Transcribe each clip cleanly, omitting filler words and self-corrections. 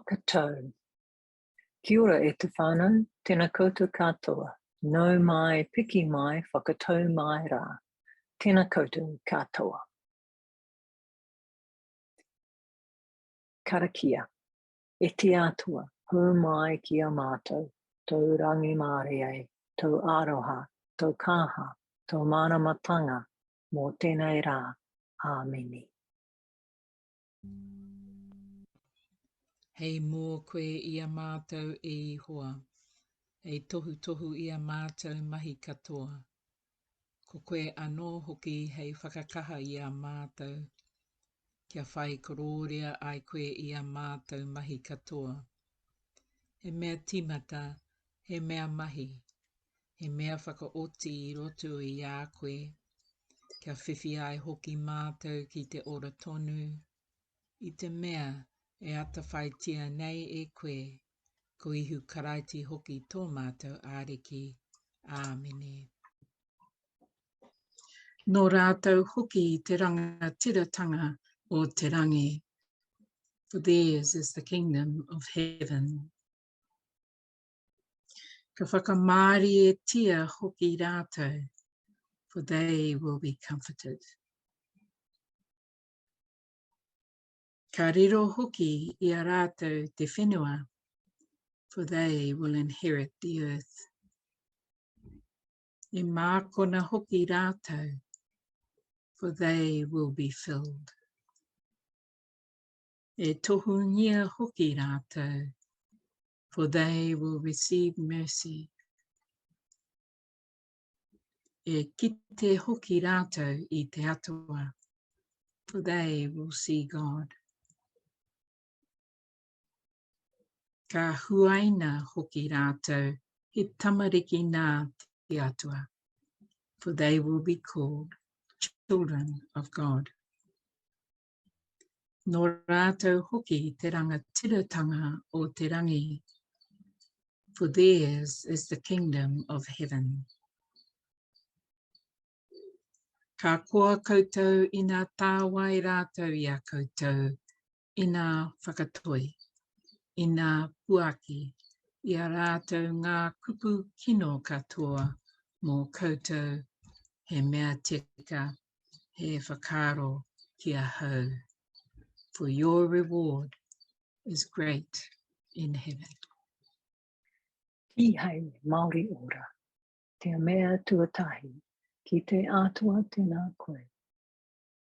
Whakatau. Kia ora e te whanau, tena koutou katoa, nau mai, piki mai, whakatau mai ra. Tena koutou katoa. Karakia. E te Atua, hou mai ki a mātou, tōu rangimārie, tōu aroha, tōu kaha, tōu māramatanga mō tēnei rā. Āmine. Hei mō koe i a mātou e Ihoa, hei tohutohu i a mātou mahi katoa. Ko koe anō hoki hei whakakaha i a mātou, kia whai korōria ai koe i a mātou mahi katoa. He mea tīmata, he mea mahi, he mea whakaoti i roto i a koe, kia whiwhi ai hoki mātou ki te ora tonu, i te mea e atawhaitia nei e koe, ko Ihu Karaiti hoki tō mātou Ariki. Āmine. Nō rātou hoki te rangatiratanga o te rangi, for theirs is the kingdom of heaven. Ka whakamārietia hoki rātou, for they will be comforted. Ka riro hoki i a rātou te whenua, for they will inherit the earth. E mākona hoki rātou, for they will be filled. E tohungia hoki rātou, for they will receive mercy. E kite hoki rātou i te Atua, for they will see God. Ka huaina hoki rātou he tamariki nā te Atua, for they will be called children of God. Nō rātou hoki te rangatiratanga o te rangi, for theirs is the kingdom of heaven. Ka koa koutou ina tāwai rātou i a koutou, ina whakatoi, ina puaki i a rātou ngā kupu kino katoa mō koutou, he mea tika he whakaaro ki ahau, for your reward is great in heaven. Kīhai Māori ora, te mea tuatahi, ki te Atua tēnā koe,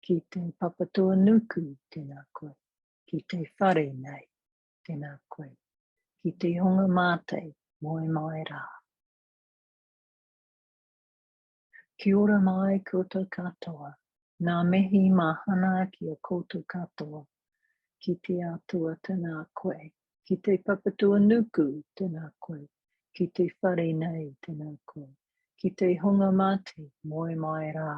ki te Papatuanuku tēnā koe, ki te whare nei tēnā koe, ki te hunga mātei moe mai rā. Kia ora mai koutou katoa. Ngā mihi mahana ki a koutou katoa. Ki te Atua tēnā koe. Ki te Papatuanuku tēnā koe. Ki te whare nei tēnā koe. Ki te hunga mate moe mai rā.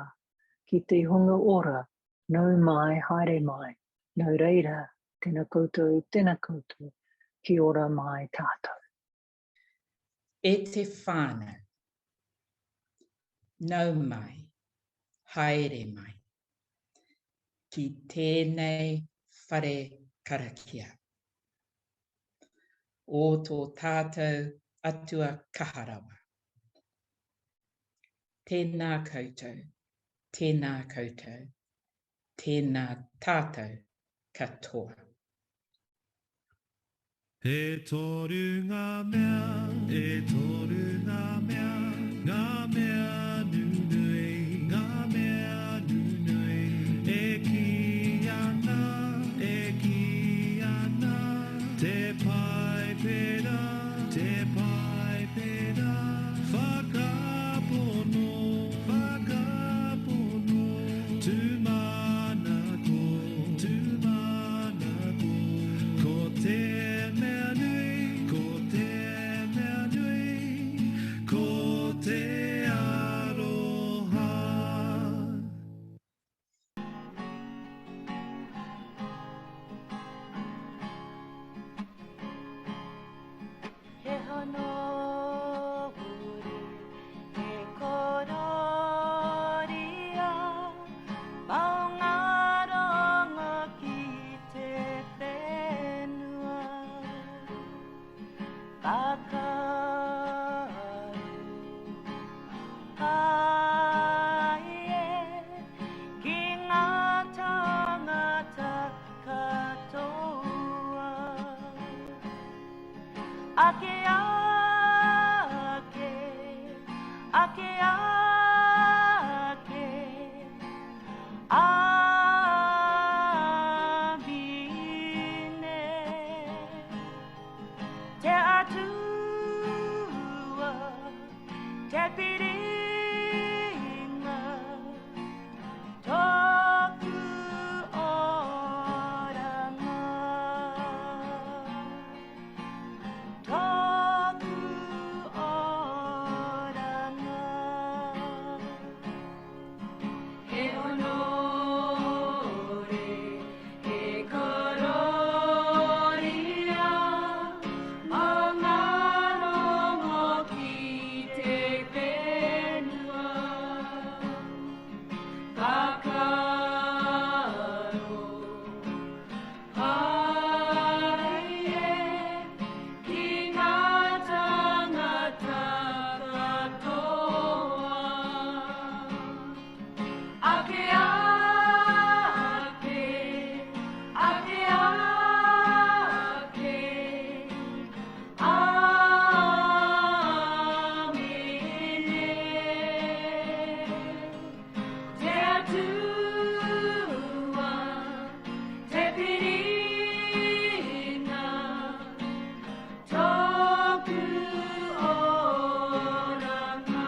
Ki te hunga ora nau mai haere mai. Nō reira, tēnā koutou, tēnā koutou, kia ora mai tātou. E te whānau, nau mai, haere mai, ki tēnei whare karakia o tō tātou Atua kaha rawa. Tēnā koutou, tēnā koutou, tēnā tātou katoa. E toru ngā mea, e toru ngā mea, ngā mea nunui, ngā mea nunui, e kī ana, e kī ana, te Paipera, te Paipera, whakapono, whakapono, tūmanako, tūmanako. Ko te mea nui, ko te mea nui. Kakaru Pai e ki ngā tāngata katoa. Ake ake, ake ake, Āmine. Te Atua, te piringa, tōku oranga. Tōku oranga. He honore, he kororia, mā ngā rongo ki te whenua. Ka karo pai e ki ngā tāngata katoa. Ake ake, ake ake, Āmine. Te Atua, te piringa, tōku oranga.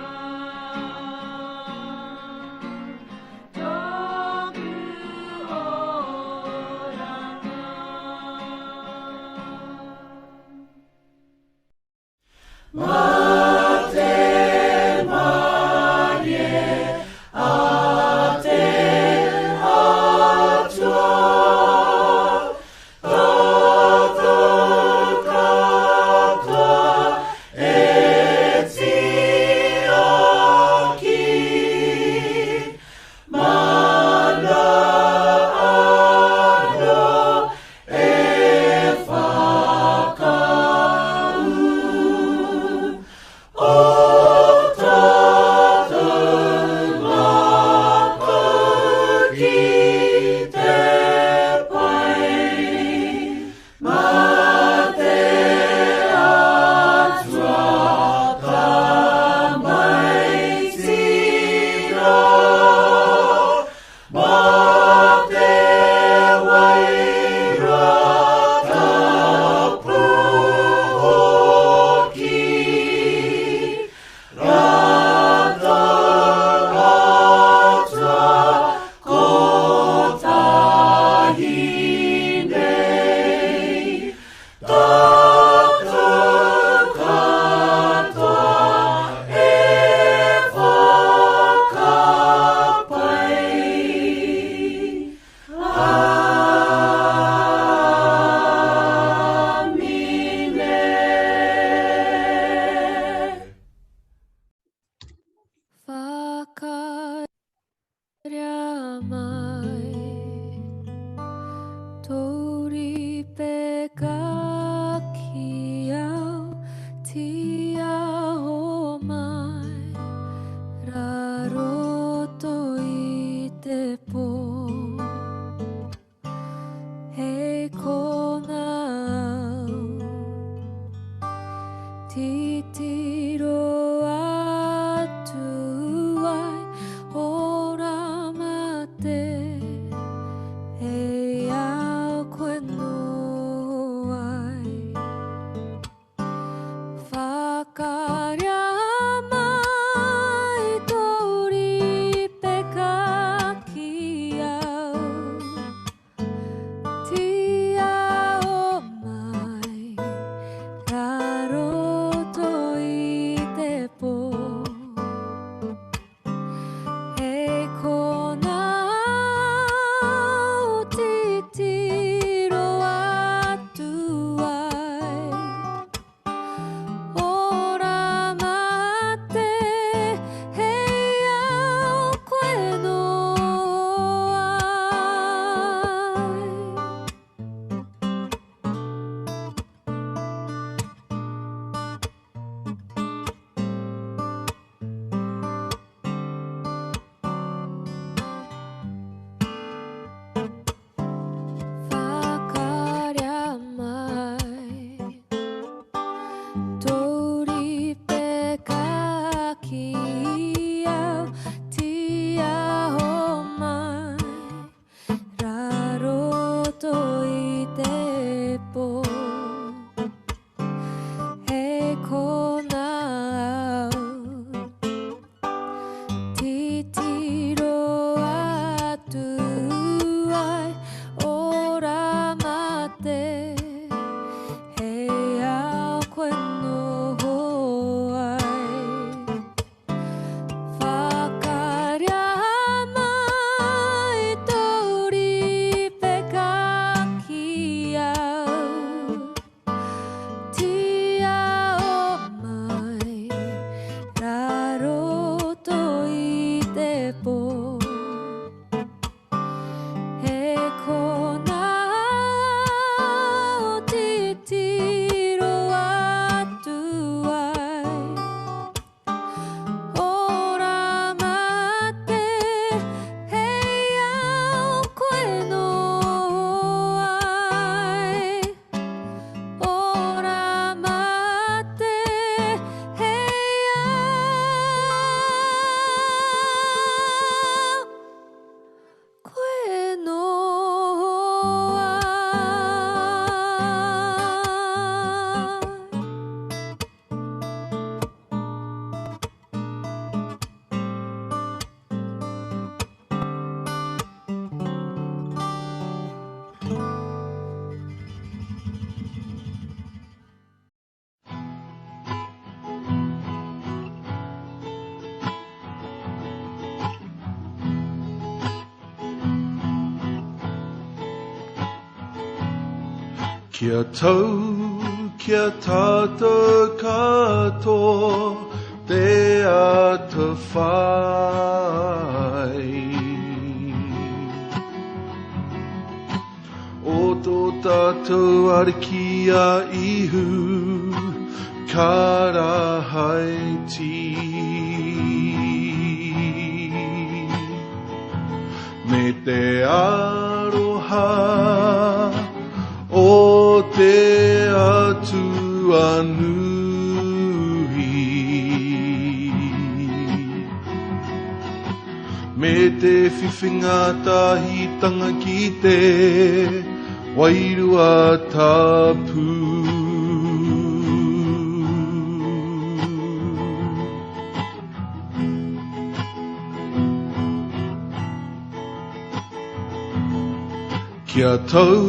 Tōku oranga. Whakaria mai tō ripeka ki au, tiaho mai rā roto i te pō. Hei kona au, titiro atu ai, ora mate, hei au koe noa ai. pō. Hei konā au titiro atu ai ora mate hei a koe noho ai. Whakaaria mai tōu rīpeka ki au. Tia o mai rā roto i te pō. He kona au titiro atu ai. Ora mate hei au koe noho ai. Ora mate hei au koe noho ai. Kia tau kia tātou katoa te atawhai. O tō tātou Ariki a Ihu Karahaiti. Me te aroha o te Atua nui. Me te whiwhinga tahitanga ki te Wairua Tapu. Kia tau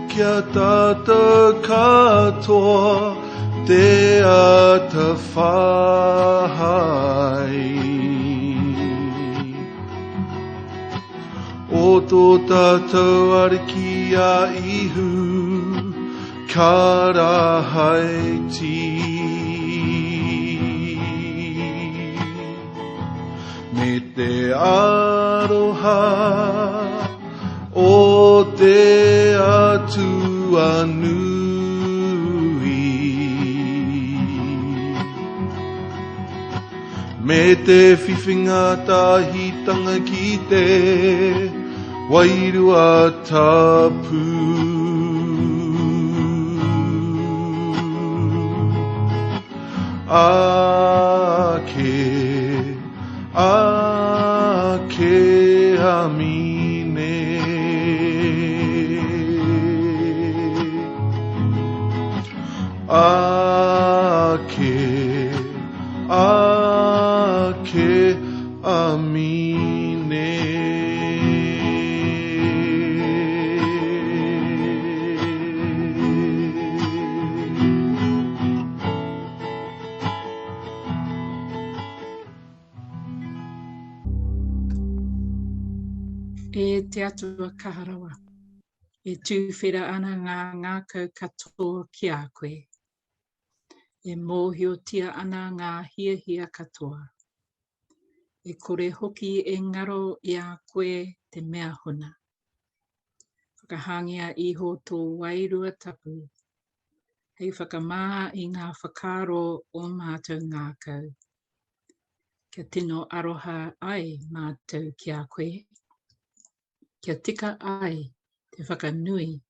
kia tātou katoa te atawhai. O tō tātou Ariki a Ihu Karahaiti. Me te aroha o te Atua nui. Me te whiwhinga tahitanga ki te Wairua Tapu. Ake, ake, amine. Ake, ake, amine. E te Atua kaha rawa, e tūwhera ana ngā ngākau katoa ki a koe. E mōhiotia ana ngā hiahia katoa. E kore hoki e ngaro i a koe te mea huna. Whakahangia iho tō Wairua Tapu hei whakamā i ngā whakaaro o mātou ngākau, kia tino aroha ai mātou ki a koe, kia tika ai te whakanui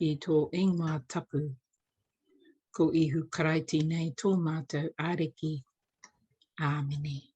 i tō ingoa tapu. Ko Ihu Karaiti nei tō mātou Ariki. Āmine.